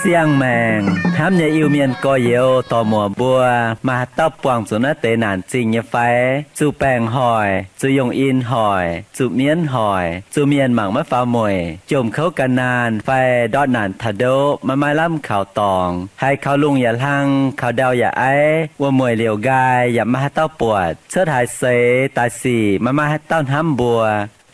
Siang-maengc hnamv nyei Iu-Mienh gorx-youz dorc-muoc mbuo, maaih haaix dauh buangh zuqc naaiv deix naanc zingh nyei fai? Zuqc baengc hoic, zuqc yungh in hoic, zuqc mienv hoic, zuqc mienh mangc maiv faaux mueic, jomc kouv ga'naanh fai ndortv naanc taux ndoqv maiv maaih lamh kaux dorngx, haiz kaux lungh yaac hlang, kaux ndau yaac aiv, wuom-mueic liouc nqaai yaac maiv maaih haaix dauh buatc, cuotv haaix seix daaih sic maiv maaih haaix dauh hnamv mbuo,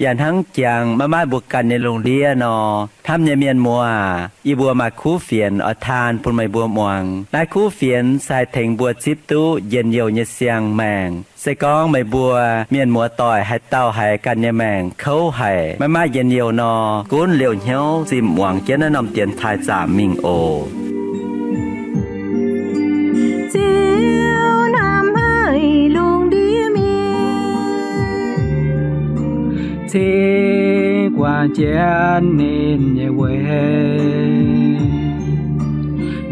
yaac hnangv jangx maiv maaih mbuo ganh nyei lungh ndiev nor, hnamv nyei mienh muoz aac, yie mbuo maaih kuv fienx oix taan bun meih mbuo muangx. Naaiv kuv fienx se haih tengx mbuo zipv duqv njien-youh nyei siang-maengc. Se gorngv meih mbuo mienh muoz-doic haaix dauh haiz ganh nyei maengc kouv haic, maiv maaih njien-youh nor, gunv liouh hnyouv zinh muangx jienv naaiv norm dienx taaih zaamc mingh oc. Ziouv hnamv haic lungh ndiev mienh, cingx guangc jienv ninh nyei weic,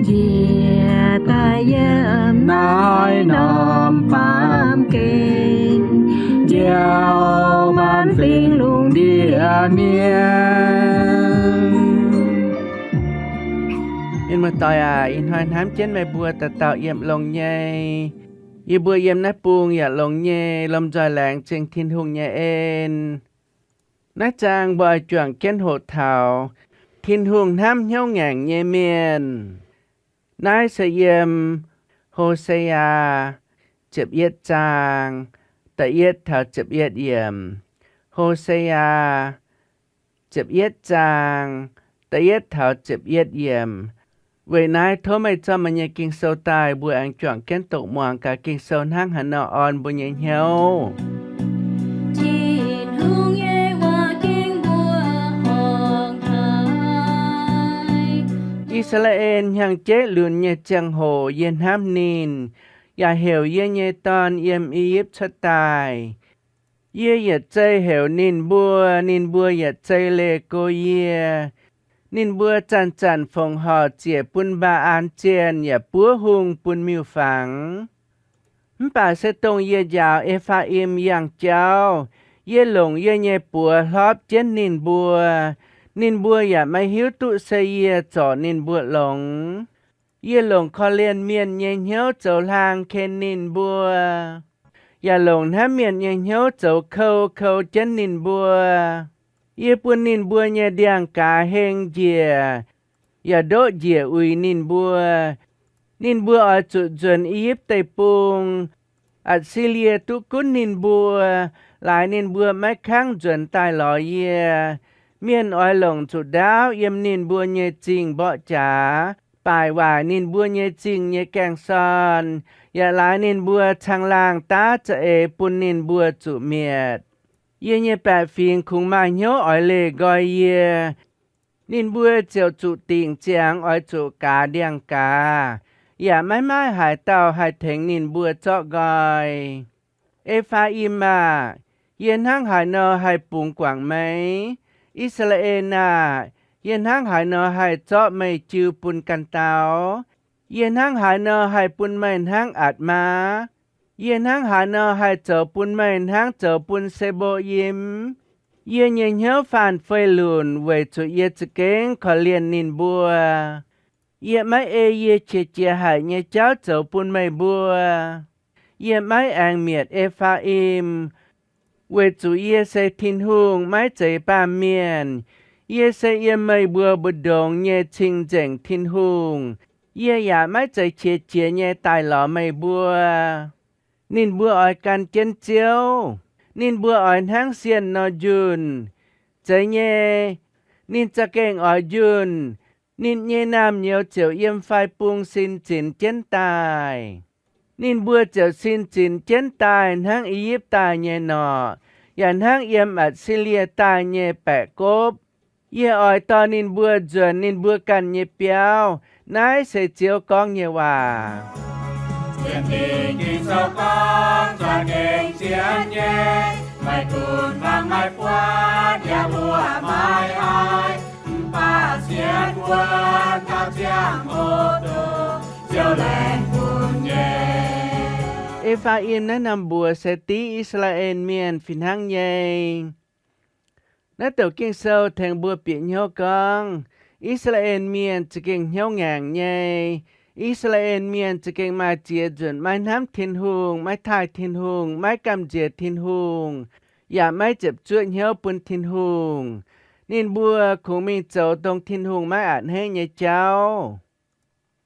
njiec daaih yiem naaiv norm baamh gen, njoux maanc fingx lungh ndiev mienh. Mienh muoz-doic aac, ih hnoi hnamv jienv meih mbuo dauh dauh yiem longx nyei. Yie mbuo yiem naaiv bung yaac longx nyei, lomh nzoih laengz zingh Tin-Hungh nyei en. Naaiv zaang mbuo oix juangc jienv hoqc taux Tin-Hungh hnamv hnyouv ngaengc nyei mienh. Naaiv se yiem Ho^se^yaa ziepc yietv zaang da'yietv taux ziepc yietv yiemc. Ho^se^yaa ziepc yietv zaang da'yietv taux ziepc yietv yiemc. Weic naaiv tov meih zorqv meih nyei Ging-Sou daaih, mbuo aengx juangc jienv doqc muangx gaax Ging-Sou hnangv haaix nor orn mbuo nyei hnyouv. I^saa^laa^en hnyangx-jeiv lunx nyei ziangh hoc yie hnamv ninh, yaac heuc yie nyei dorn yiem I^yipv cuotv daaih. Yie yietc zei heuc ninh mbuo, ninh mbuo yietc zei leih go yie. Ninh mbuo zanc-zanc fongc horc ziec bun Mbaa^an zienh yaac buov hungh bun miuc-fangx. Mv baac se dongh yie njaaux E^faa^im yangh jauv, yie longc yie nyei buoz hlorpv jienv ninh mbuo. Ninh mbuo yaac maiv hiuv duqv se yie zorc ninh mbuo longx. Yie longc korv-lienh mienh nyei hnyouv zoux hlaang ken ninh mbuo, yaac longc hnamv mienh nyei hnyouv zoux kou kou jienv ninh mbuo. Yie bun ninh mbuo nyei ndiangx-gaaz heng njiec, yaac ndoqv njiec uix ninh mbuo. Ninh mbuo oix zuqc nzuonx I^yipv Deic-Bung. Atc^si^lie duqv gunv ninh mbuo, laaix ninh mbuo maiv kangv nzuonx daaih lorz yie. Mienh oix longc zuqc ndaauv yiem ninh mbuo nyei zingh mborqv jaax, baaic waaic ninh mbuo nyei zingh nyei gaeng-sorn, yaac laaix ninh mbuo caangh laangh daav za'eix bun ninh mbuo zuqc mietc. Yie nyei baeqc fingx kungx maaih hnyouv oix leih nqoi yie. Ninh mbuo ziouc zuqc dingc ziangx oix zuqc gaaz ndiangx-gaaz, yaac maiv maaih haaix dauh haih tengx ninh mbuo zorqv nqoi. E^faa^im aah! Yie hnangv haaix nor haih bungx guangc meih? I^saa^laa^en aah! Yie hnangv haaix nor haih zorqv meih jiu bun ganh dau? Yie hnangv haaix nor haih bun meih hnangv atc maa? Yie hnangv haaix nor haih zoux bun meih hnangv zoux bun Se^mbo^yim? Yie nyei hnyouv faanh fei lunc weic zuqc yie za'gengh korv-lienh ninh mbuo. Yie maiv ei yie qiex jiez haic nyei jauv zoux bun meih mbuo. Yie maiv aengx mietc E^faa^im, weic zuqc yie se Tin-Hungh, maiv zeiz baamh mienh. Yie se yiem meih mbuo mbu'ndongx nyei cing-nzengc Tin-Hungh. Yie yaac maiv zeiz qiex jiez nyei daaih lorz meih mbuo. Ninh mbuo oix gan jienv Ziouv. Ninh mbuo oix hnangv sienh nor njunh. Zeiz nyei, ninh za'gengh oix njunh. Ninh nyei naamh nyouz ziouc yiem fai bung sin zinx jienv daaih. Ninh mbuo ziouc sin zinx jienv daaih hnangv I^yipv daaih nyei norqc, yaac hnangv yiem Atc^si^lie daaih nyei baeqc gopv. Yie oix dorh ninh mbuo nzuonx ninh mbuo ganh nyei biauv. Naaiv se Ziouv gorngv nyei waac. E^faa^im naaiv norm mbuox se div I^saa^laa^en Mienh fih hnangv nyei. Naaiv douc Ging-Sou tengx mbuo bieqc hnyouv gorngv, I^saa^laa^en Mienh za'gengh hnyouv ngaengc nyei. I^saa^laa^en Mienh za'gengh maaih ziex nzunc maiv hnamv Tin-Hungh, maiv taaih Tin-Hungh, maiv gamh nziex Tin-Hungh, yaac maiv ziepc zuoqv hnyouv bun Tin-Hungh. Ninh mbuo kungx mingh zoux dongh Tin-Hungh maiv a'hneiv nyei jauv.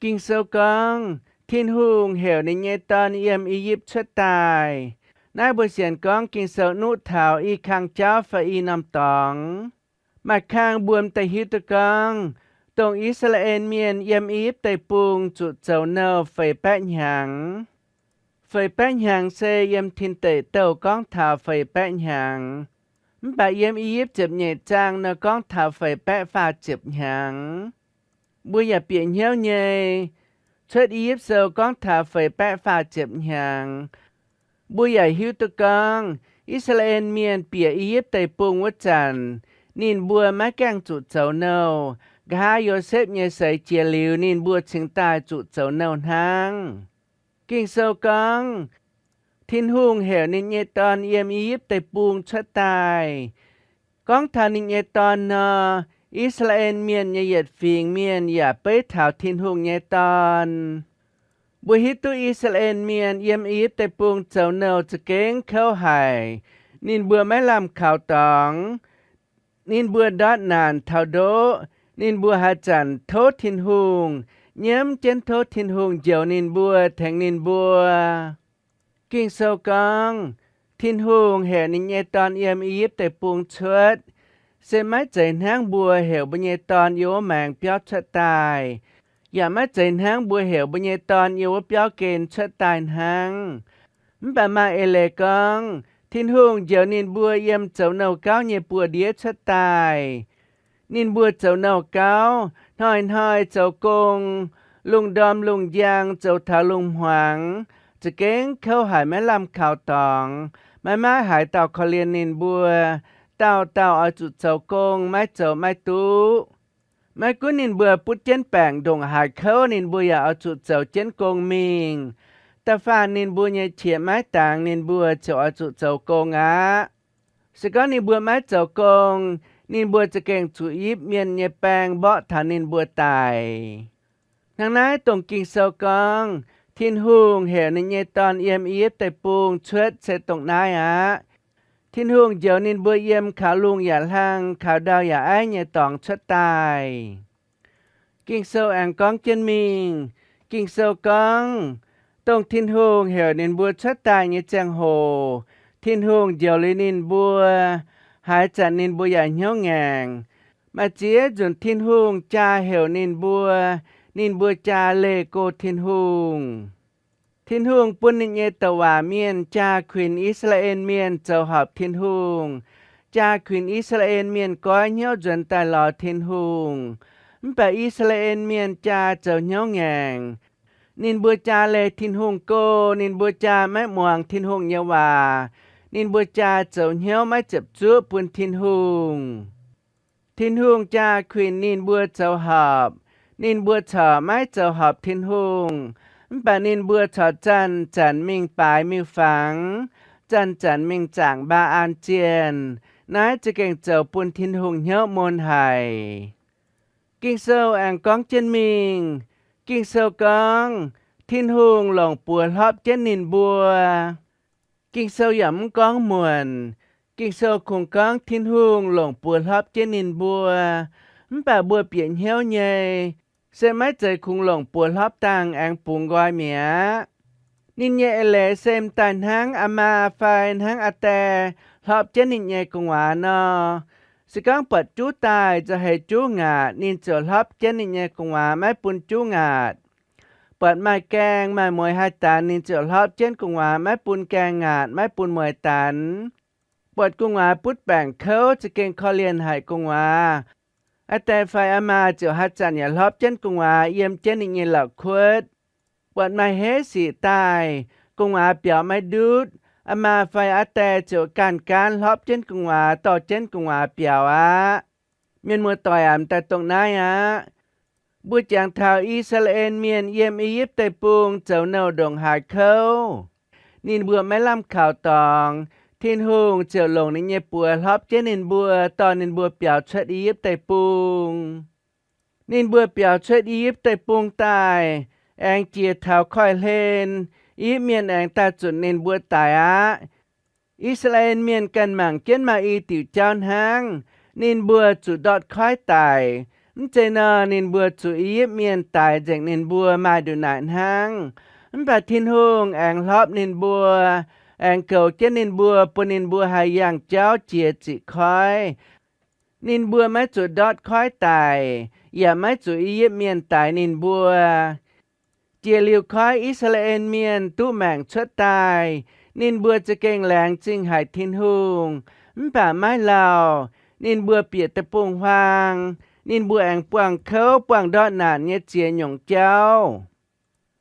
Ging-Sou gorngv, Tin-Hungh heuc ninh nyei Dorn yiem I^yipv cuotv daaih. Naaiv mbuo sienx gorngv Ging-Sou nuqv taux i kang jauv fai i norm dorngx. Maaih kang mbuo m'daaih hiuv duqv gorngv, dongh I^saa^laa^en Mienh yiem I^yipv Deic-Bung zuqc zoux nouh feix baeqv hnyangx. Feix baeqv hnyangx se yiem Tin Deic Douh gorngv taux feix baeqv hnyangx, mv baac yiem I^yipv Ziepc Nyeic Zaang nor gorngv taux feix baeqv faah ziepc hnyangx. Mbuo yaac bieqc hnyouv nyei, Cuotv I^yipv Sou gorngv taux feix baeqv faah ziepc hnyangx. Mbuo yaac hiuv duqv gorngv I^saa^laa^en Mienh bieqc I^yipv Deic-Bung wuov zanc, ninh mbuo maiv gaengh zuqc zoux nouh. Nqa'haav Yosepv nyei seix jiex liuz, ninh mbuo cingx daaih zuqc zoux nouh hnangv. Ging-Sou gorngv, Tin-Hungh heuc ninh nyei Dorn yiem I^yipv Deic-Bung cuotv daaih. Gorngv taux ninh nyei Dorn nor, I^saa^laa^en Mienh nyei yietc fingx mienh yaac beiv taux Tin-Hungh nyei Dorn. Mbuo hiuv duqv I^saa^laa^en Mienh yiem I^yipv Deic-Bung zoux nouh za'gengh kouv haic. Ninh mbuo maiv lamh kaux dorngx. Ninh mbuo ndortv naanc taux ndoqv. Ninh mbuo haaix zanc tov Tin-Hungh, nyiemv jienv tov Tin-Hungh njoux ninh mbuo, tengx ninh mbuo. Ging-Sou gorngv, Tin-Hungh heuc ninh nyei Dorn yiem I^yipv Deic-Bung cuotv, se maiv zeiz hnangv mbuo heuc mbuo nyei dorn yiem wuov maengx biauv cuotv daaih, yaac maiv zeiz hnangv mbuo heuc mbuo nyei dorn yiem wuov biauv gen cuotv daaih hnangv. Mv baac maaih eix leiz gorngv, Tin-Hungh njoux ninh mbuo yiem zoux nouh gauv nyei buoz-ndiev cuotv daaih. Ninh mbuo zoux nouh gauv, hnoi-hnoi zoux gong, lungh ndorm lungh njang, zoux taux lungh hmuangx, za'gengh kouv haic, maiv lamh kaux dorngx, maiv maaih haaix dauh korv-lienh ninh mbuo. Dauh dauh oix zuqc zoux gong, maiv zoux maiv duqv. Maiv gunv ninh mbuo butv jienv baengc ndongc haaix kouv, ninh mbuo yaac oix zuqc zoux jienv gong mingh. Da'faanh ninh mbuo nyei qiex maiv dangx, ninh mbuo ziouc oix zuqc zoux gong aqv. Se gorngv ninh mbuo maiv zoux gong, ninh mbuo za'gengh zuqc yipv mienh nyei baeng mborqv taux ninh mbuo daic. Hnangv naaiv dongh Ging-Sou gorngv, Tin-Hungh heuc ninh nyei Dorn yiem I^yipv Deic-Bung cuotv se dongh naaiv aqv. Tin-Hungh njoux ninh mbuo yiem kaux lungh yaac hlang, kaux ndau yaac aiv nyei dorngx cuotv daaih. Ging-Sou aengx gorngv jienv mingh. Ging-Sou gorngv, dongh Tin-Hungh heuc ninh mbuo cuotv daaih nyei ziangh hoc, Tin-Hungh njoux liuz ninh mbuo, haaix zanc ninh mbuo yaac hnyouv ngaengc. Maaih ziex nzunc Tin-Hungh jaa heuc ninh mbuo, ninh mbuo jaa leih go Tin-Hungh. Tin-Hungh bun ninh nyei douc waac mienh jaa kuinx I^saa^laa^en Mienh zoux horpc Tin-Hungh, jaa kuinx I^saa^laa^en Mienh goiv hnyouv nzuonx daaih lorz Tin-Hungh. Mv baac I^saa^laa^en Mienh jaa zoux hnyouv ngaengc. Ninh mbuo jaa leih Tin-Hungh go, ninh mbuo jaa maiv muangx Tin-Hungh nyei waac. Ninh mbuo jaa zoux hnyouv maiv ziepc zuoqv bun Tin-Hungh. Tin-Hungh jaa kuinx ninh mbuo zoux horpc. Ninh mbuo corc maiv zoux horpc Tin-Hungh. Mv baac ninh mbuo corc zanc-zanc mingh baaix miuc-fangx, zanc-zanc mingh zaangc Mbaa^an zienh. Naaiv za'gengh zoux bun Tin-Hungh hnyouv mun haic. Ging-Sou aengx gorngv jienv mingh. Ging-Sou gorngv, Tin-Hungh longc buoz hlorpv jienv ninh mbuo. Ging-Sou yaac mv gorngv muonc. Ging-Sou kungx gorngv Tin-Hungh longc buoz hlorpv jienv ninh mbuo. Mv baac mbuo bieqc hnyouv nyei, se maiv zeiz kungx longc buoz hlorpv dangh aengx bungx nqoi mi'aqv. Ninh nyei eix leiz se m'daaih hnangv aa maa fai hnangv aa die hlorpv jienv ninh nyei gu'nguaaz nor. Se gorngv buatc juv daaih nzauh heix juv ngaatc, ninh ziouc hlorpv jienv ninh nyei gu'nguaaz maiv bun juv ngaatc. Buatc maaih gaeng maaih mueix haih danx, ninh ziouc hlorpv jienv gu'nguaaz maiv bun gaeng ngaatc, maiv bun mueix danx. Buatc gu'nguaaz butv baengc kouv, za'gengh korv-lienh haic gu'nguaaz, aa die fai aa maa ziouc haaix zanc yaac hlorpv jienv gu'nguaaz yiem jienv ninh nyei la'kuotv. Buatc maaih heiv sic daaih, gu'nguaaz biaux maiv ndutv, aa maa fai aa die ziouc gaanv-gaanv hlorpv jienv gu'nguaaz, dorh jienv gu'nguaaz biaux aqv. Mienh muoz-doic aac, m'daaih dongh naaiv aqv. Mbuo jangx taux I^saa^laa^en Mienh yiem I^yipv Deic-Bung zoux nouh ndongc haaix kouv, ninh mbuo maiv lamh kaux dorngx, Tin-Hungh ziouc longc ninh nyei buoz hlorpv jienv ninh mbuo, dorh ninh mbuo biaux cuotv I^yipv Deic-Bung. Ninh mbuo biaux cuotv I^yipv Deic-Bung daaih, aengx jiex taux koiv-hlen, I^yipv Mienh aengx daaih zunc ninh mbuo daic aqv. I^saa^laa^en Mienh ganh mangc jienv maaih i diuc jauv hnangv, ninh mbuo zuqc ndortv koiv daic. Mv zeiz nor, ninh mbuo zuqc I^yipv Mienh daix nzengc ninh mbuo maaih nduqc naaic hnangv. Mv baac Tin-Hungh aengx hlorpv ninh mbuo, aengx goux jienv ninh mbuo, bun ninh mbuo haih yangh jauv jiex ziqc koiv. Ninh mbuo maiv zuqc ndortv koiv daic, yaac maiv zuqc I^yipv Mienh daix ninh mbuo. Jiex liuz koiv, I^saa^laa^en Mienh duqv maengc cuotv daaih. Ninh mbuo za'gengh laengz zingh haic Tin-Hungh, mv baac maiv lauh. Ninh mbuo bieqc deic-bung-huaang. Ninh mbuo aengx buangh kouv, buangh ndortv naanc nyei ziex nyungc jauv.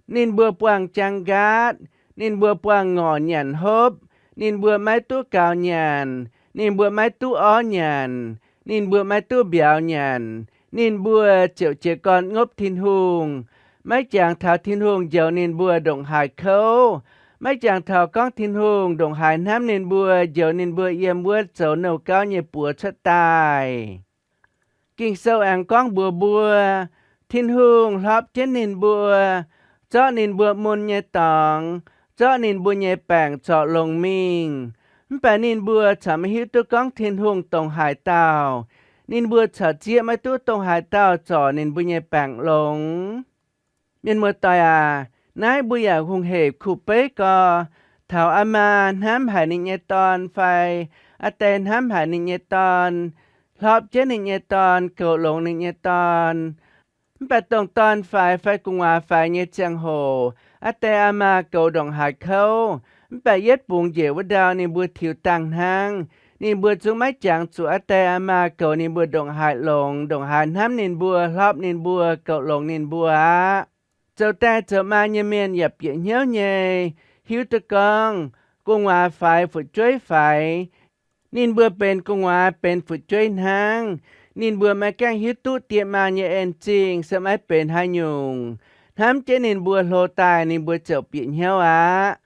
Ninh mbuo buangh jaang nqaatv. Ninh mbuo buangh ngorc nyanc hopv. Ninh mbuo maiv duqv gaux nyanc. Ninh mbuo maiv duqv orv nyanc. Ninh mbuo maiv duqv mbiauz nyanc. Ninh mbuo ziouc jiez gorn ngopv Tin-Hungh, maiv jangx taux Tin-Hungh njoux ninh mbuo ndongc haaix kouv, maiv jangx taux gorngv Tin-Hungh ndongc haaix hnamv ninh mbuo, njoux ninh mbuo yiem wuov zoux nouh gauv nyei buoz cuotv daaih. Ging-Sou aengx gorngv mbuox mbuo, Tin-Hungh hlorpv jienv ninh mbuo, zorqv ninh mbuo mun nyei dorngx, zorqv ninh mbuo nyei baengc zorc longx mingh. Mv baac ninh mbuo corc maiv hiuv duqv gorngv Tin-Hungh dongh haaix dauh. Ninh mbuo corc zieqv maiv duqv dongh haaix dauh zorc ninh mbuo nyei baengc longx. Mienh muoz-doic aac, naaiv mbuo yaac hungh hec kuh-beiv gorx, taux aa maa hnamv haic ninh nyei dorn fai aa die hnamv haic ninh nyei dorn, hlorpv jienv ninh nyei dorn, goux longx ninh nyei dorn. Mv baac dongh dorn-faix fai gu'nguaaz-faix nyei ziangh hoc, aa die aa maa goux ndongc haaix kouv, mv baac yietv bungx njiec wuov ndau ninh mbuo tiux dangh hnangv. Ninh mbuo zungv maiv jangx zuqc aa die aa maa goux ninh mbuo ndongc haaix longx, ndongc haaix hnamv ninh mbuo, hlorpv ninh mbuo, goux longx ninh mbuo aqv. Zoux die zoux maa nyei mienh yaac bieqc hnyouv nyei, hiuv duqv gorngv gu'nguaaz-faix fu'jueiv-faix, ninh mbuo benx gu'nguaaz benx fu'jueiv hnangv. Ninh mbuo maiv gaengh hiuv duqv die maa nyei en-zingh se maiv benx haaix nyungc. Hnamv jienv ninh mbuo hlo daaih ninh mbuo ziouc bieqc hnyouv aqv.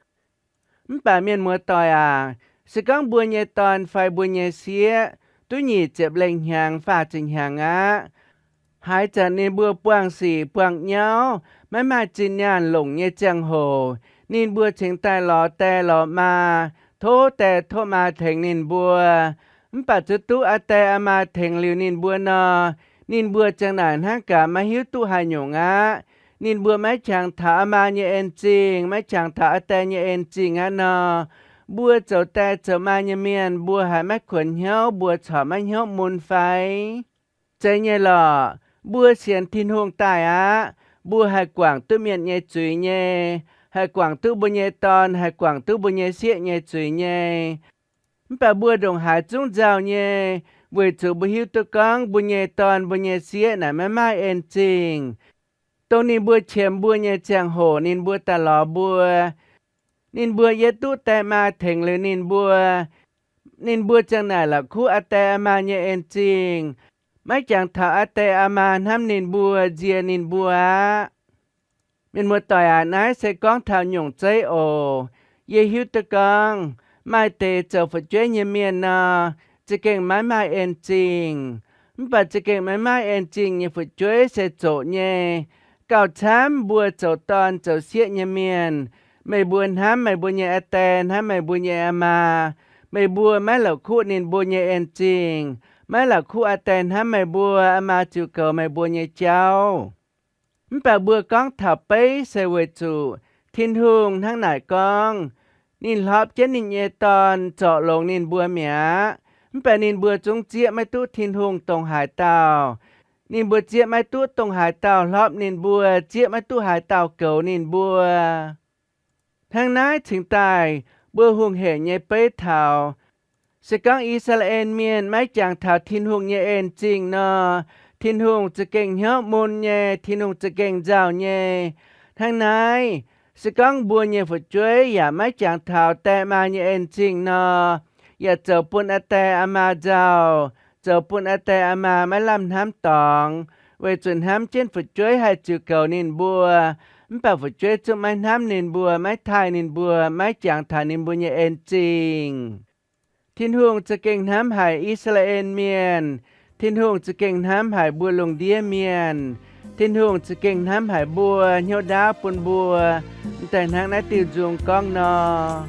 Mv baac mienh muoz-doic aac, se gorngv mbuo nyei dorn fai mbuo nyei sieqv duqv nyic ziepc lengh hnyangx, faah ziepc hnyangx aqv, haaix zanc ninh mbuo buangh sic buangh nyauv, maiv maaih zinh nyaanh longc nyei ziangh hoc, ninh mbuo cingx daaih lorz die lorz maa, tov die tov maa tengx ninh mbuo. Mv baac zuqc duqv aa die aa maa tengx liuz ninh mbuo nor, ninh mbuo ziang naaic hnangv gaax maiv hiuv duqv haaix nyungc aqv. Ninh mbuo maiv qangx taux aa maa nyei en-zingh, maiv qangx taux aa die nyei en-zingh aqv nor, mbuo zoux die zoux maa nyei mienh mbuo haiz maiv kuonx hnyouv, mbuo corc maiv hnyouv mun fai? Zeiz nyei lorqc. Mbuo sienx Tin-Hungh daaih aqv, mbuo haih guangc duqv mienh nyei zuiz nyei, haih guangc duqv mbuo nyei dorn, haih guangc duqv mbuo nyei sieqv nyei zuiz nyei. Mv baac mbuo ndongc haaix zungv nzauh nyei, weic zuqc mbuo hiuv duqv gorngv mbuo nyei dorn mbuo nyei sieqv naaic maiv maaih en-zingh. Dongh ninh mbuo qiemx mbuo nyei ziangh hoc ninh mbuo daaih lorz mbuo. Ninh mbuo yietv duqv die maa tengx liuz ninh mbuo, ninh mbuo ziang naaic la'kuqv aa die aa maa nyei en-zingh, maiv jangx taux aa die aa maa hnamv ninh mbuo, nzie ninh mbuo aqv. Mienh muoz-doic aac, naaiv se gorngv taux nyungc zeiv oc. Yie hiuv duqv gorngv, maaih deix zoux fu'jueiv nyei mienh nor, za'gengh maiv maaih en-zingh. Mv baac za'gengh maiv maaih en-zingh nyei fu'jueiv se zoqc nyei. Gauh camv mbuo zoux dorn zoux sieqv nyei mienh, meih mbuo hnamv meih mbuo nyei aa die, hnamv meih mbuo nyei aa maa, meih mbuo maiv la'kuqv ninh mbuo nyei en-zingh, maiv la'kuqv aa die hnamv meih mbuo, aa maa ziux goux meih mbuo nyei jauv. Mv baac mbuo gorngv taux beiv se weic zuqc Tin-Hungh hnangv naaic gorngv, ninh hlorpv jienv ninh nyei dorn zorc longx ninh mbuo mi'aqv. Mv baac ninh mbuo zungv zieqv maiv duqv Tin-Hungh dongh haaix dauh. Ninh mbuo zieqv maiv duqv dongh haaix dauh hlorpv ninh mbuo, zieqv maiv duqv haaix dauh goux ninh mbuo. Hnangv naaiv cingx daaih, mbuo hungh hec nyei beiv taux, se gorngv I^saa^laa^en Mienh maiv jangx taux Tin-Hungh nyei en-zingh nor, Tin-Hungh za'gengh hnyouv mun nyei, Tin-Hungh za'gengh nzauh nyei. Hnangv naaiv, se gorngv mbuo nyei fu'jueiv yaac maiv jangx taux die maa nyei en-zingh nor, yaac zoux bun aa die aa maa nzauh, zoux bun aa die aa maa maiv lamh hnamv dorngx. weic zuqc hnamv jienv fu'jueiv haih ziux goux ninh mbuo, mv baac fu'jueiv zungv maiv hnamv ninh mbuo, maiv taaih ninh mbuo, maiv jangx taux ninh mbuo nyei en zingh. Tin-Hungh za'gengh hnamv haic I^saa^laa^en Mienh. Tin-Hungh za'gengh hnamv haic mbuo lungh ndiev mienh. Tin-Hungh za'gengh hnamv haic mbuo, hnyouv ndaauv bun mbuo m'daaih hnangv naaiv diuh nzung gorngv nor.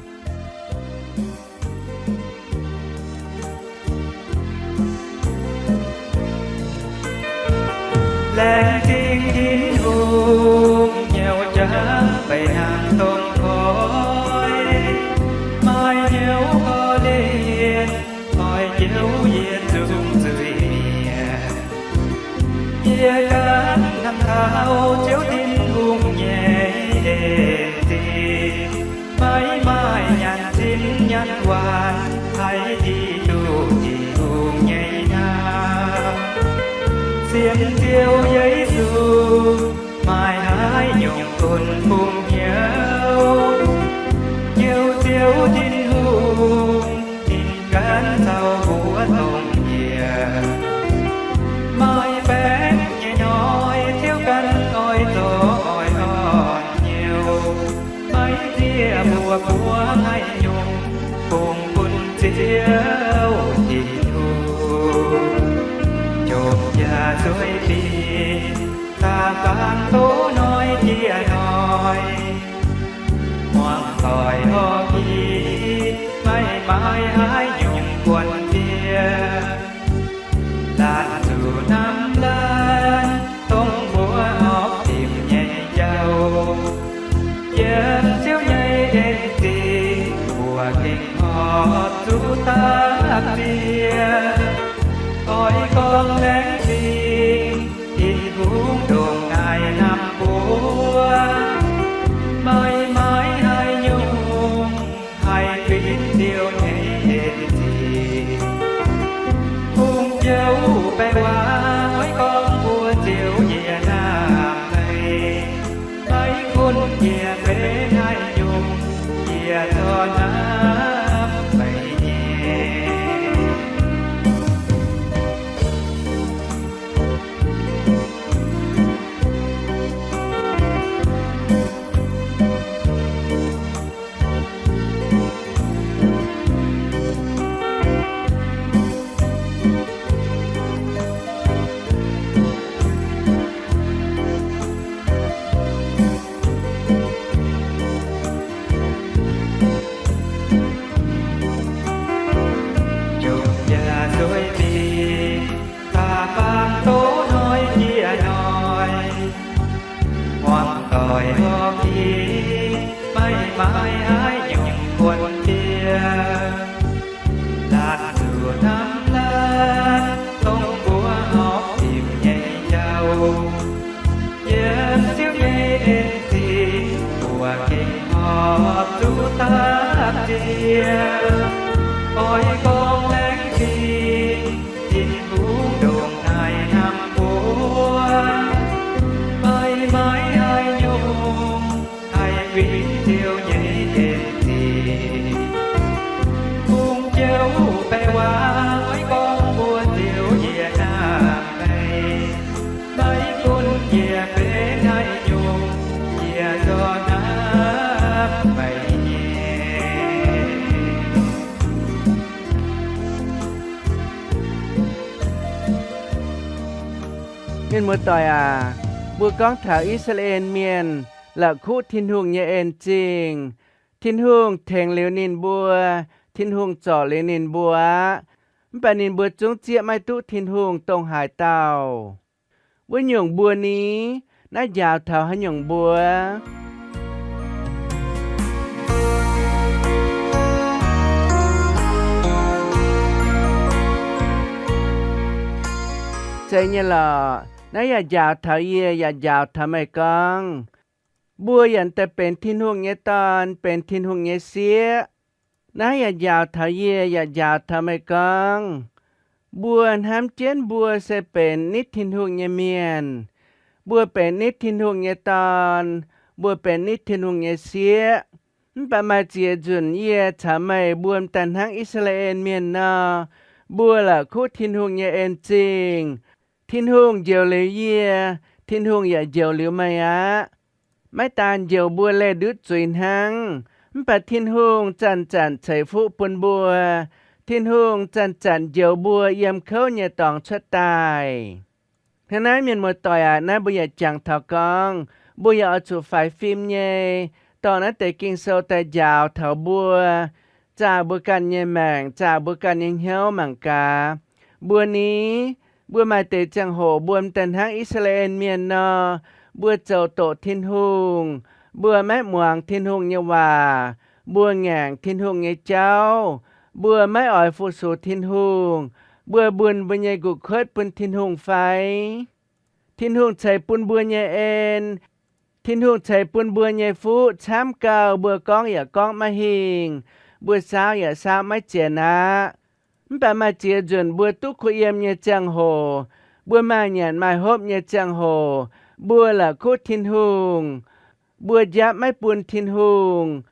Laengz zingh Tin-Hungh, hnyouv jangx beiv hnangv dongh koi, maaih hnyouv korv-lienh, oix njoux yie zungv zuiz-mienh. Yie ganh hnamv taux Ziouv Tin-Hungh nyei en zingh, maiv maaih nyanc zinh nyanc waanc, haih hiuv duqv Tin-Hungh nyei hnamv. Sienx Ziouv Yesu, maaih haaix nyungc gunv bungx hnyouv, Ziouv, Ziouv Tin-Hungh, ninh ganh caux mbuo dongh yie. Maaih baengc nyei hnoi Ziouv ganh oix zorc oix orn hnyouv, maiv zieqv mbuo buov haaix nyungc, bungx bun Ziouv Tin-Hungh jomc jaax sueih fingx, da'faanh doz hnoi jiex hnoi, muangx doic horpc i, maiv maaih haaix nyungc buonc jiex. Laanh zuqc hnamv laanh, dongh mbuo horpc dimc nyei jauv. Yiem Ziouv nyei en zingh, mbuo gengh horpc zuqc dapv ziex. Oix gorngv laengz zingh Tin-Hungh ndongc naaic hnamv mbuo, maiv maaih haaix nyungc haih fingx Ziouv nyei en zingh. Hungh jouv baengh waac oix gorngv mbuox Ziouv, yie hnamv meih. Maiv gunv yie benx haaix nyungc, yie zorqv hnamv meih nyei. Jomc jaax sueih fingx, da'faanh doz hnoi jiex hnoi, muangx doic horpc i, maiv maaih haaix nyungc buonc jiex. Laanh zuqc hnamv laanh, dongh mbuo horpc dimc nyei jauv. Yiem Ziouv nyei en zingh, mbuo gengh horpc zuqc dapv ziex. Oix gorngv laengz zingh, Tin-Hungh ndongc naaic hnamv mbuo, maiv maaih haaix nyungc haih fingx Ziouv nyei en zingh. Hungh jouv baengh waac oix gorngv mbuox Ziouv, yie hnamv meih. Maiv gunv yie benx haaix nyungc, yie zorqv hnamv meih nyei. Mienh muoz-doic aac, mbuo gorngv taux I^saa^laa^en Mienh la'kuqv Tin-Hungh nyei en zingh. Tin-Hungh tengx liuz ninh mbuo, Tin-Hungh zorc liuz ninh mbuo aqv. Mv baac ninh mbuo zungv zieqv maiv duqv Tin-Hungh dongh haaix dauh. Wuov nyungc mbuo ni? Naaiv njaaux taux haaix nyungc mbuo? Zeiz nyei lorqc. Naaiv yaac njaaux taux yie, yaac njaaux taux meih gorngv, mbuo yaac daaih benx Tin-Hungh nyei dorn, benx Tin-Hungh nyei sieqv. Naaiv yaac njaaux taux yie, yaac njaaux taux meih gorngv, mbuo hnamv jienv mbuo se benx nitv Tin-Hungh nyei mienh. Mbuo benx nitv Tin-Hungh nyei dorn. Mbuo benx nitv Tin-Hungh nyei sieqv. Mv baac maaih ziex nzunc yie caux meih mbuo m'daaih hnangv I^saa^laa^en Mienh nor, mbuo la'kuqv Tin-Hungh nyei en zingh. Tin-Hungh njoux liuz yie, Tin-Hungh yaac njoux liuz meih aqv. Maiv daan njoux mbuo leih ndutv zuiz hnangv, mv baac Tin-Hungh zanc-zanc ceix fuqv bun mbuo. Tin-Hungh zanc-zanc njoux mbuo yiem kouv nyei dorngx cuotv daaih. Hnangv naaiv, mienh muoz-doic aac, naaiv mbuo yaac jangx taux gorngv mbuo yaac oix zuqc faix fim nyei dorh naaiv deix Ging-Sou daaih njaaux taux mbuo, zaah mbuo ganh nyei maengc, zaah mbuo ganh nyei hnyouv mangc gaax. Mbuo ni, mbuo maaih deix ziangh hoc mbuo m'daaih hnangv I^saa^laa^en Mienh nor, mbuo zoux doqc Tin-Hungh, mbuo maiv muangx Tin-Hungh nyei waac, mbuo ngaengc Tin-Hungh nyei jauv, mbuo maiv oix fu-sux Tin-Hungh, mbuo mbuonh mbuo nyei nqoqv kuotv bun Tin-Hungh fai? Tin-Hungh ceix bun mbuo nyei en, Tin-Hungh ceix bun mbuo nyei fuqv camv gauh mbuo gorngv yaac gorngv maiv hingh, mbuo saauv yaac saauv maiv zienx aqv. Mv baac maaih ziex nzunc mbuo duqv kuh yiem nyei ziangh hoc, mbuo maaih nyanc maaih hopv nyei ziangh hoc, mbuo la'kuqv Tin-Hungh, mbuo njapv maiv bun Tin-Hungh,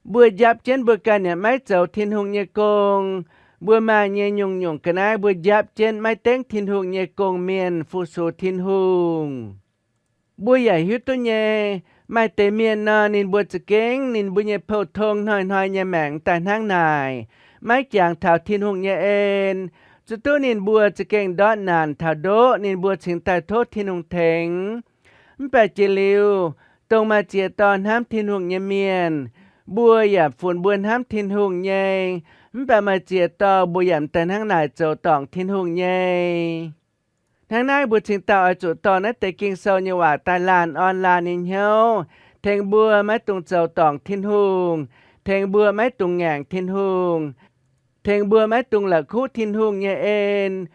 mbuo njapv jienv mbuo ganh yaac maiv zoux Tin-Hungh nyei gong. Mbuo maaih nyei nyungc-nyungc ga'naaiv mbuo njapv jienv maiv dengv Tin-Hungh nyei gong-mienh fu-sux Tin-Hungh. Mbuo yaac hiuv duqv nyei, maaih deix mienh nor, ninh mbuo za'gengh ninh mbuo nyei pou-tong hnoi-hnoi nyei maengc daaih hnangv naaic, maiv jangx taux Tin-Hungh nyei en. Zuqc duqv ninh mbuo za'gengh ndortv naanc taux ndoqv ninh mbuo cingx daaih tov Tin-Hungh tengx. Mv baac jiex liuz, dongh maaih ziex dorh hnamv Tin-Hungh nyei mienh, mbuo yaac funx mbuo hnamv Tin-Hungh nyei, mv baac maaih ziex dorh mbuo yaac m'daaih hnangv naaic zoux dorngc Tin-Hungh nyei. Hnangv naaiv mbuo cingx daaih oix zuqc dorh naaiv deix Ging-Sou nyei waac daaih laanh orn laanh nyei hnyouv, tengx mbuo maiv dungx zoux dorngc Tin-Hungh, tengx mbuo maiv dungx ngaengc Tin-Hungh, tengx mbuo maiv dungx la'kuqv Tin-Hungh nyei en.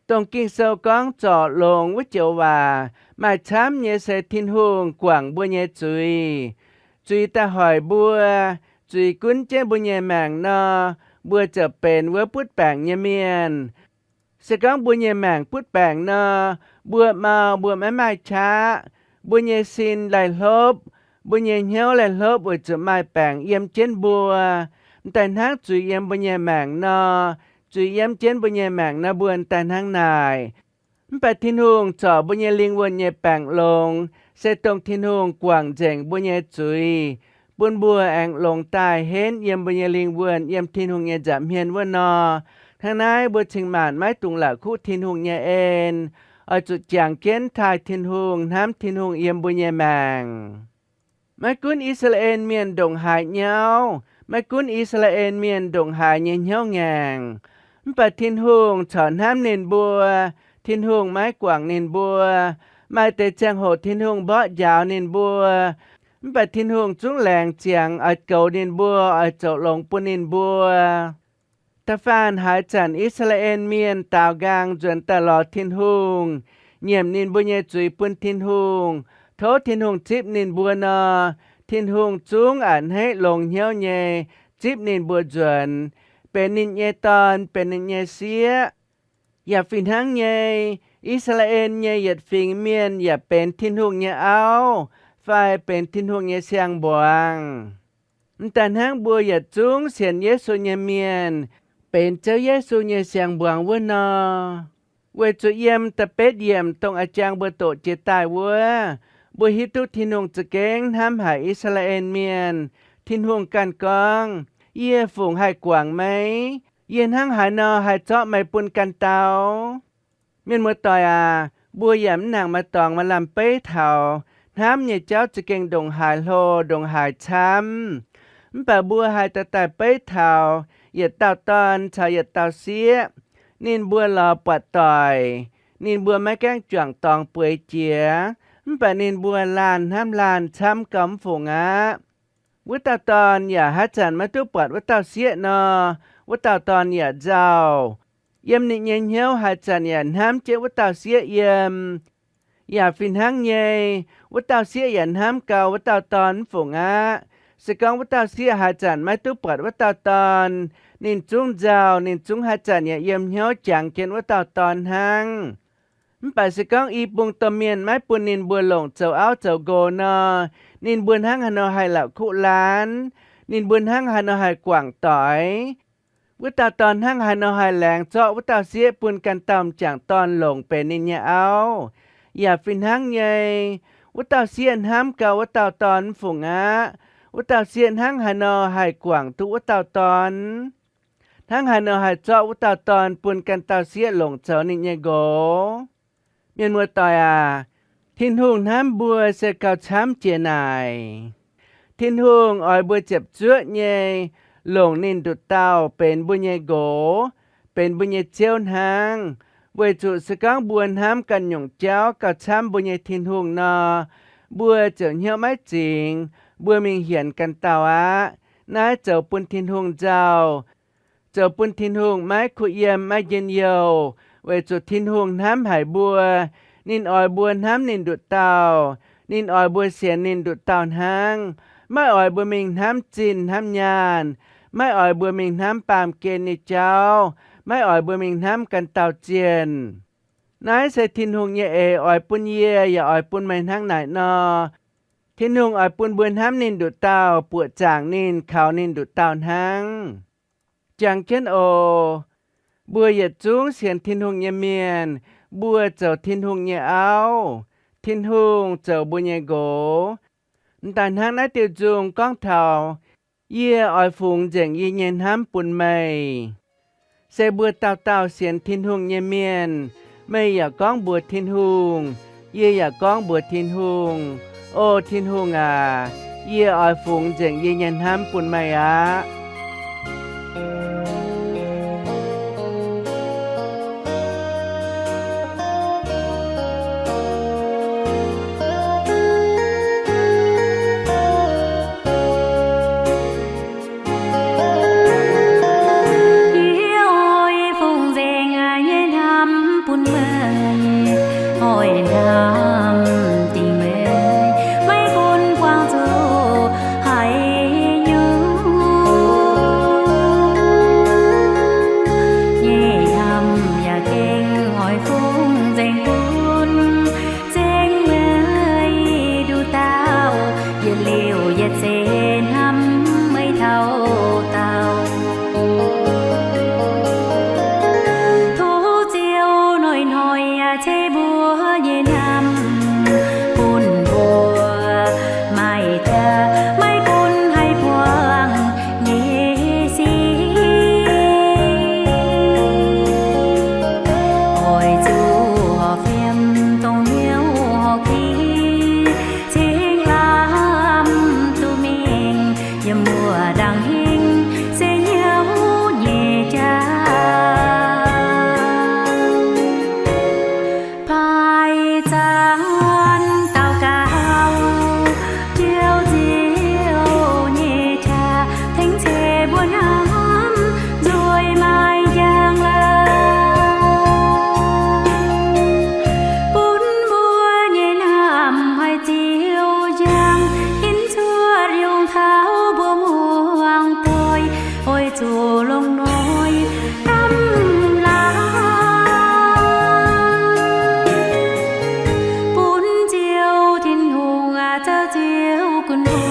Dongh Ging-Sou gorngv zorc longx wuov joux waac maaih camv nyei se Tin-Hungh guangc mbuo nyei zuiz. Zuiz daaih hoic mbuo, zuiz gunv jienv mbuo nyei maengc nor, mbuo ziouc benx wuov butv baengc nyei mienh. Se gorngv mbuo nyei maengc butv baengc nor, mbuo mau mbuo maiv maaih qaqv. Mbuo nyei sin laih-hlopv, mbuo nyei hnyouv laih-hlopv weic zuqc maaih baengc yiem jienv mbuo. M'daaih hnangv zuiz yiem mbuo nyei maengc nor, zuiz yiem jienv mbuo nyei maengc nor, mbuo m'daaih hnangv naaic. Mv baac Tin-Hungh zorc mbuo nyei lingh wuonh nyei baengc longx, se dongh Tin-Hungh guangc nzengc mbuo nyei zuiz, bun mbuo aengx longx daaih henv yiem mbuo nyei lingh wuonh yiem Tin-Hungh nyei nza'hmien wuov nor. Hnangv naaiv mbuo cingx maanc maiv dungx la'kuqv Tin-Hungh nyei en, oix zuqc jangx jienv taaih Tin-Hungh, hnamv Tin-Hungh yiem mbuo nyei maengc. Maiv gunv I^saa^laa^en Mienh ndongc haaix nyauv, maiv gunv I^saa^laa^en Mienh ndongc haaix nyei hnyouv ngaengc, mv baac Tin-Hungh corc hnamv ninh mbuo. Tin-Hungh maiv guangc ninh mbuo. Maaih deix ziangh hoc Tin-Hungh mborqv njaaux ninh mbuo, mv baac Tin-Hungh zungv laengz ziangx oix goux ninh mbuo, oix zoux longx bun ninh mbuo. Da'faanh haaix zanc I^saa^laa^en Mienh daaux nqaang nzuonx daaih lorz Tin-Hungh, nyiemc ninh mbuo nyei zuiz bun Tin-Hungh, tov Tin-Hungh zipv ninh mbuo nor, Tin-Hungh zungv a'hneiv longx hnyouv nyei zipv ninh mbuo nzuonx, benx ninh nyei dorn, benx ninh nyei sieqv. Yaac fih hnangv nyei, I^saa^laa^en nyei yietc fingx mienh yaac benx Tin-Hungh nyei auv fai benx Tin-Hungh nyei siang-mbuangz. M'daaih hnangv mbuo yietc zungv sienx Yesu nyei mienh benx Ziouv Yesu nyei siang-mbuangz wuov nor. Weic zuqc yiem da'betv yiemc dongh a'jang mbuo doqc jiex daaih wuov, mbuo hiuv duqv Tin-Hungh za'gengh hnamv haic I^saa^laa^en Mienh. Tin-Hungh ganh gorngv, Yie fungc haih guangc meih? Yie hnangv haaix nor haih zorqv meih bun ganh dau? Mienh muoz-doic aac, mbuo yaac mv nangc maaih dorngx maaih lamh beiv taux hnamv nyei jauv za'gengh ndongc haaix hlo ndongc haaix camv. Mv baac mbuo haih daaih daaih beiv taux yietc dauh dorn caux yietc dauh sieqv, ninh mbuo lorz buatc doic, ninh mbuo maiv gaengh juangc dorngx bueix jiex, mv baac ninh mbuo laanh hnamv laanh camv gauh mv fungc aqv. Wuov dauh dorn yaac haaix zanc maiv duqv buatc wuov dauh sieqv nor, wuov dauh dorn yaac nzauh. Yiem ninh nyei hnyouv haaix zanc yaac hnamv jienv wuov dauh sieqv yiem. Yaac fih hnangv nyei, wuov dauh sieqv yaac hnamv gau wuov dauh dorn mv fungc aqv. Se gorngv wuov dauh sieqv haaix zanc maiv duqv buatc wuov dauh dorn, ninh zungv nzauh, ninh zungv haaix zanc yaac yiem hnyouv jangx jienv wuov dauh dorn hnangv. Mv baac se gorngv i bung domh mienh maiv bun ninh mbuo longc zoux auv zoux nqox nor, ninh mbuo hnangv haaix nor haih la'kuqv laanh? Ninh mbuo hnangv haaix nor haih guangc doic? Wuov dauh dorn hnangv haaix nor haih laengz zorqv wuov dauh sieqv bun ganh dauh m'jangc dorn longc benx ninh nyei auv? Yaac fih hnangv nyei, wuov dauh sieqv hnamv gau wuov dauh dorn mv fungc aqv. Wuov dauh sieqv hnangv haaix nor haih guangc duqv wuov dauh dorn? Hnangv haaix nor haih zorqv wuov dauh dorn bun ganh dauh sieqv longc zoux ninh nyei nqox? Mienh muoz-doic aac, Tin-Hungh hnamv mbuo se gauh camv jiex naaic. Tin-Hungh oix mbuo ziepc zuoqv nyei longc ninh nduqc dauh benx mbuo nyei nqox, benx mbuo nyei Ziouv hnangv, weic zuqc se gorngv mbuo hnamv ganh nyungc jauv gauh camv mbuo nyei Tin-Hungh nor, mbuo ziouc hnyouv maiv zingx, mbuo mingh hienx ganh dauh aqv. Naaiv zoux bun Tin-Hungh nzauh, zoux bun Tin-Hungh maiv kuh yiem maiv njien-youh, weic zuqc Tin-Hungh hnamv haic mbuo. Ninh oix mbuo hnamv ninh nduqc dauh. Ninh oix mbuo sienx ninh nduqc dauh hnangv, maiv oix mbuo mingh hnamv zinh hnamv nyaanh, maiv oix mbuo mingh hnamv baamh gen nyei jauv, maiv oix mbuo mingh hnamv ganh dauh zienh. Naaiv se Tin-Hungh nyei eix oix bun yie yaac oix bun meih hnangv naaic nor. Tin-Hungh oix bun mbuo hnamv ninh nduqc dauh, buoqc zaangc ninh, kaux ninh nduqc dauh hnangv. Jangx jienv oc. Mbuo yietc zungv sienx Tin-Hungh nyei mienh, mbuo zoux Tin-Hungh nyei auv, Tin-Hungh zoux mbuo nyei nqox. M'daaih hnangv naaiv diuh nzung gorngv taux, yie oix fungx nzengc yie nyei hnamv bun meih. Se mbuo dauh dauh sienx Tin-Hungh nyei mienh, meih yaac gorngv mbuox Tin-Hungh, yie yaac gorngv mbuox Tin-Hungh, O Tin-Hungh aac, yie oix fungx nzengc yie nyei hnamv bun meih aqv. Yie oix fungx nzengc nyei hnamv bun meih, oix hnamv dingc meih, maiv gunv buangh zuqc haaix nyungc. Nyei hnamv yaac gengh oix fungx nzengc bun nzengc meih nduqc dauh, yietc liuz yietc seix hnamv meih taux daauh. Tov Ziouv hnoi-hnoi yaac ceix mbuo nyei hnamv bun mbuo, maaih jaax maiv gunv haih buangh nyei sic. Oix zuqc horpc fiem dongh hnyouv horpc ki, cingx lamh duqv mingh yiem wuov ndaangc hingv se hnyouv nyei jaax. Baaic zanc daux gaux, Ziouv, Ziouv nyei qaqv tengx ceix mbuo hnamv nzueic maaih njang-laangc, bun mbuo nyei hnamv haih ziouc njang, hinc cuotv yungh taux mbuo muangx doic, oix zuqc longc noic hnamv laangc, bun Ziouv Tin-Hungh aac, Ziouv Ziouv Gunv